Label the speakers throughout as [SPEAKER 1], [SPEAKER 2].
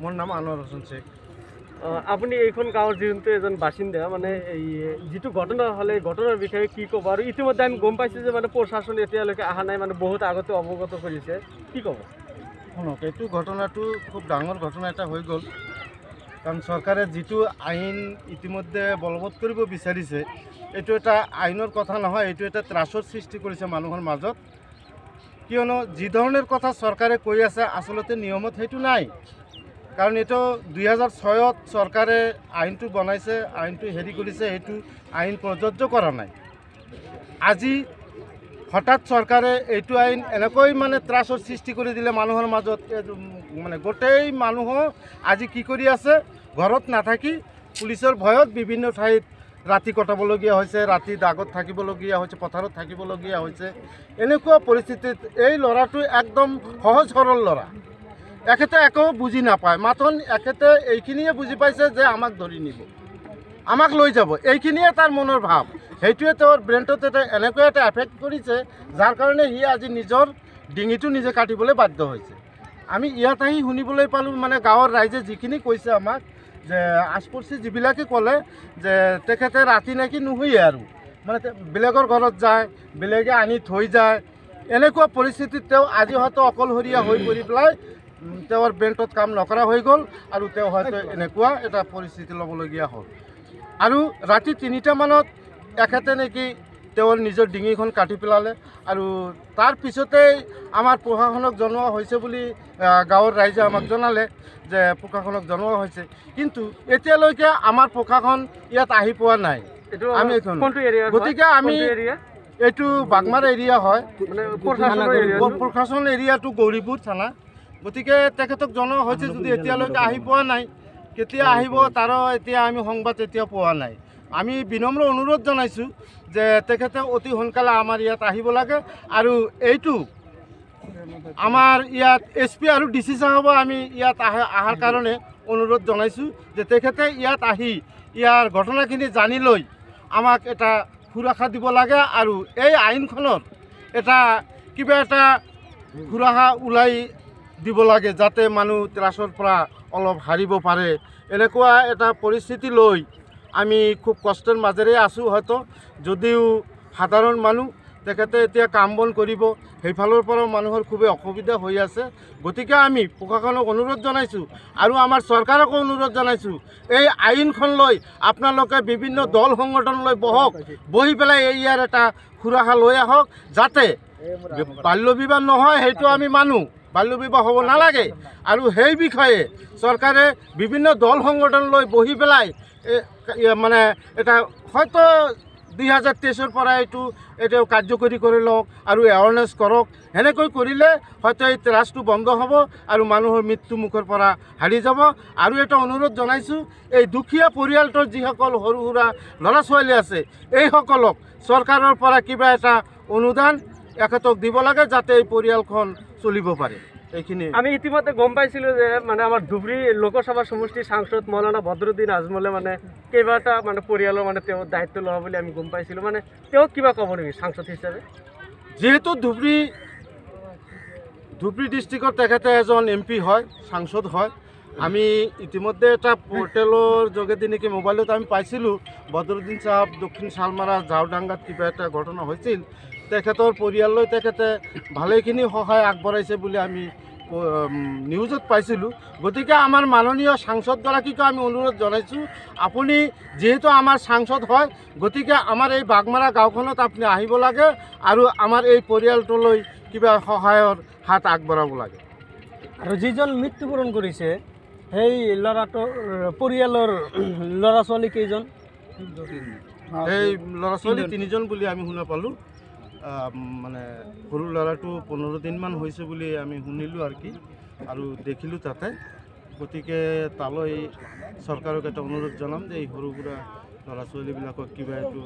[SPEAKER 1] মোৰ নাম আনোৱাৰ হোসেন শেখ।
[SPEAKER 2] আপুনি এইখন গাঁৱৰ যিহেতু এজন বাসিন্দা, মানে এই যিটো ঘটনা হ'লে এই ঘটনাৰ বিষয়ে কি ক'ব? আৰু ইতিমধ্যে আমি গম পাইছোঁ যে মানে প্ৰশাসন এতিয়ালৈকে অহা নাই, মানে বহুত আগতে অৱগত কৰিছে, কি ক'ব?
[SPEAKER 1] শুনক, এইটো ঘটনাটো খুব ডাঙৰ ঘটনা এটা হৈ গ'ল। কাৰণ চৰকাৰে যিটো আইন ইতিমধ্যে বলবৎ কৰিব বিচাৰিছে, এইটো এটা আইনৰ কথা নহয়, এইটো এটা ত্ৰাসৰ সৃষ্টি কৰিছে মানুহৰ মাজত। কিয়নো যি ধৰণৰ কথা চৰকাৰে কৈ আছে, আচলতে নিয়মত সেইটো নাই। কাৰণ এইটো 2006ত চৰকাৰে আইনটো বনাইছে, আইনটো হেৰি কৰিছে, সেইটো আইন প্ৰযোজ্য কৰা নাই। আজি হঠাৎ চৰকাৰে এইটো আইন এনেকৈ মানে ত্ৰাসৰ সৃষ্টি কৰি দিলে মানুহৰ মাজত, মানে গোটেই মানুহ আজি কি কৰি আছে, ঘৰত নাথাকি পুলিচৰ ভয়ত বিভিন্ন ঠাইত ৰাতি কটাবলগীয়া হৈছে, ৰাতি দাগত থাকিবলগীয়া হৈছে, পথাৰত থাকিবলগীয়া হৈছে। এনেকুৱা পৰিস্থিতিত এই ল'ৰাটো একদম সহজ সৰল ল'ৰা, এখেতে একো বুজি নাপায়। মাথোন এখেতে এইখিনিয়ে বুজি পাইছে যে আমাক ধৰি নিব, আমাক লৈ যাব, এইখিনিয়ে তাৰ মনৰ ভাৱ। সেইটোৱে তেওঁৰ ব্ৰেইনটোত এটা এনেকুৱা এটা এফেক্ট কৰিছে, যাৰ কাৰণে সি আজি নিজৰ ডিঙিটো নিজে কাটিবলৈ বাধ্য হৈছে। আমি ইয়াত আহি শুনিবলৈ পালোঁ, মানে গাঁৱৰ ৰাইজে যিখিনি কৈছে আমাক, যে আশপড়শী যিবিলাকে ক'লে যে তেখেতে ৰাতি নাকি নুশুয়ে আৰু, মানে বেলেগৰ ঘৰত যায়, বেলেগে আনি থৈ যায়। এনেকুৱা পৰিস্থিতিত তেওঁ আজি হয়তো অকলশৰীয়া হৈ পৰি পেলাই তেওঁৰ ব্ৰেইনটোত কাম নকৰা হৈ গ'ল আৰু তেওঁ হয়তো এনেকুৱা এটা পৰিস্থিতি ল'বলগীয়া হ'ল। আৰু ৰাতি 3টামানত এখেতে নেকি তেওঁৰ নিজৰ ডিঙিখন কাটি পেলালে। আৰু তাৰ পিছতেই আমাৰ প্ৰশাসনক জনোৱা হৈছে বুলি গাঁৱৰ ৰাইজে আমাক জনালে যে প্ৰশাসনক জনোৱা হৈছে, কিন্তু এতিয়ালৈকে আমাৰ প্ৰশাসন ইয়াত আহি পোৱা নাই। আমি গতিকে আমি এইটো বাগমাৰ এৰিয়া হয়, প্ৰশাসন এৰিয়াটো গৌৰীপুৰ থানা। গতিকে তেখেতক জনোৱা হৈছে যদি এতিয়ালৈকে আহি পোৱা নাই, কেতিয়া আহিব তাৰো এতিয়া আমি সংবাদ এতিয়া পোৱা নাই। আমি বিনম্ৰ অনুৰোধ জনাইছোঁ যে তেখেতে অতি সোনকালে আমাৰ ইয়াত আহিব লাগে। আৰু এইটো আমাৰ ইয়াত এছ পি আৰু ডি চি চাহাব আমি ইয়াত অহাৰ কাৰণে অনুৰোধ জনাইছোঁ যে তেখেতে ইয়াত আহি ইয়াৰ ঘটনাখিনি জানি লৈ আমাক এটা সুৰক্ষা দিব লাগে আৰু এই আইনখনত এটা কিবা এটা সুৰক্ষা ওলাই দিব লাগে, যাতে মানুহ ত্ৰাসৰ পৰা অলপ সাৰিব পাৰে। এনেকুৱা এটা পৰিস্থিতি লৈ আমি খুব কষ্টৰ মাজেৰে আছোঁ। হয়তো যদিও সাধাৰণ মানুহ তেখেতে এতিয়া কাম বন কৰিব, সেইফালৰ পৰাও মানুহৰ খুবেই অসুবিধা হৈ আছে। গতিকে আমি প্ৰশাসনক অনুৰোধ জনাইছোঁ আৰু আমাৰ চৰকাৰকো অনুৰোধ জনাইছোঁ, এই আইনখন লৈ আপোনালোকে বিভিন্ন দল সংগঠন লৈ বহক, বহি পেলাই এই ইয়াৰ এটা সুৰাহা লৈ আহক, যাতে বাল্য বিবাহ নহয়, সেইটো আমি মানো, বাল্য বিবাহ হ'ব নালাগে। আৰু সেই বিষয়ে চৰকাৰে বিভিন্ন দল সংগঠন লৈ বহি পেলাই মানে এটা হয়তো 2023ৰ পৰা এইটো কাৰ্যকৰী কৰি লওক আৰু এৱাৰনেছ কৰক। সেনেকৈ কৰিলে হয়তো এই ত্ৰাসটো বন্ধ হ'ব আৰু মানুহৰ মৃত্যু মুখৰ পৰা হাৰি যাব। আৰু এটা অনুৰোধ জনাইছোঁ, এই দুখীয়া পৰিয়ালটোৰ যিসকল সৰু সুৰা ল'ৰা ছোৱালী আছে, এইসকলক চৰকাৰৰ পৰা কিবা এটা অনুদান এখেতক দিব লাগে, যাতে এই পৰিয়ালখন চলিব পাৰে। এইখিনি
[SPEAKER 2] আমি ইতিমধ্যে গম পাইছিলোঁ যে মানে আমাৰ ধুবুৰী লোকসভা সমষ্টিৰ সাংসদ মৌলানা বদৰুদ্দিন আজমলে মানে কেইবাটা মানে পৰিয়ালৰ মানে তেওঁ দায়িত্ব লোৱা বুলি আমি গম পাইছিলোঁ। মানে তেওঁ কিবা ক'ব নেকি সাংসদ হিচাপে?
[SPEAKER 1] যিহেতু ধুবুৰী ডিষ্ট্ৰিক্টৰ তেখেতে এজন এম পি হয়, সাংসদ হয়, আমি ইতিমধ্যে এটা পৰ্টেলৰ যোগেদি নেকি মোবাইলত আমি পাইছিলোঁ, বদৰুদ্দিন চাহাব দক্ষিণ শালমাৰা ঝাওডাঙ্গাত কিবা এটা ঘটনা হৈছিল, তেখেতৰ পৰিয়াললৈ তেখেতে ভালেখিনি সহায় আগবঢ়াইছে বুলি আমি নিউজত পাইছিলোঁ। গতিকে আমাৰ মাননীয় সাংসদগৰাকীকো আমি অনুৰোধ জনাইছোঁ, আপুনি যিহেতু আমাৰ সাংসদ হয়, গতিকে আমাৰ এই বাগমাৰা গাঁওখনত আপুনি আহিব লাগে আৰু আমাৰ এই পৰিয়ালটোলৈ কিবা সহায়ৰ হাত আগবঢ়াব লাগে।
[SPEAKER 3] আৰু যিজন মৃত্যুবৰণ কৰিছে সেই ল'ৰাটোৰ পৰিয়ালৰ ল'ৰা ছোৱালী কেইজন?
[SPEAKER 1] এই ল'ৰা ছোৱালী 3জন বুলি আমি শুনা পালোঁ। মানে সৰু ল'ৰাটো 15 দিনমান হৈছে বুলি আমি শুনিলোঁ আৰু কি, আৰু দেখিলোঁ তাতে। গতিকে তালৈ চৰকাৰক এটা অনুৰোধ জনাম যে এই সৰু সুৰা ল'ৰা ছোৱালীবিলাকক কিবা এইটো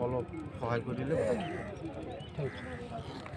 [SPEAKER 1] অলপ সহায় কৰিলে ভাল।
[SPEAKER 3] Thank you.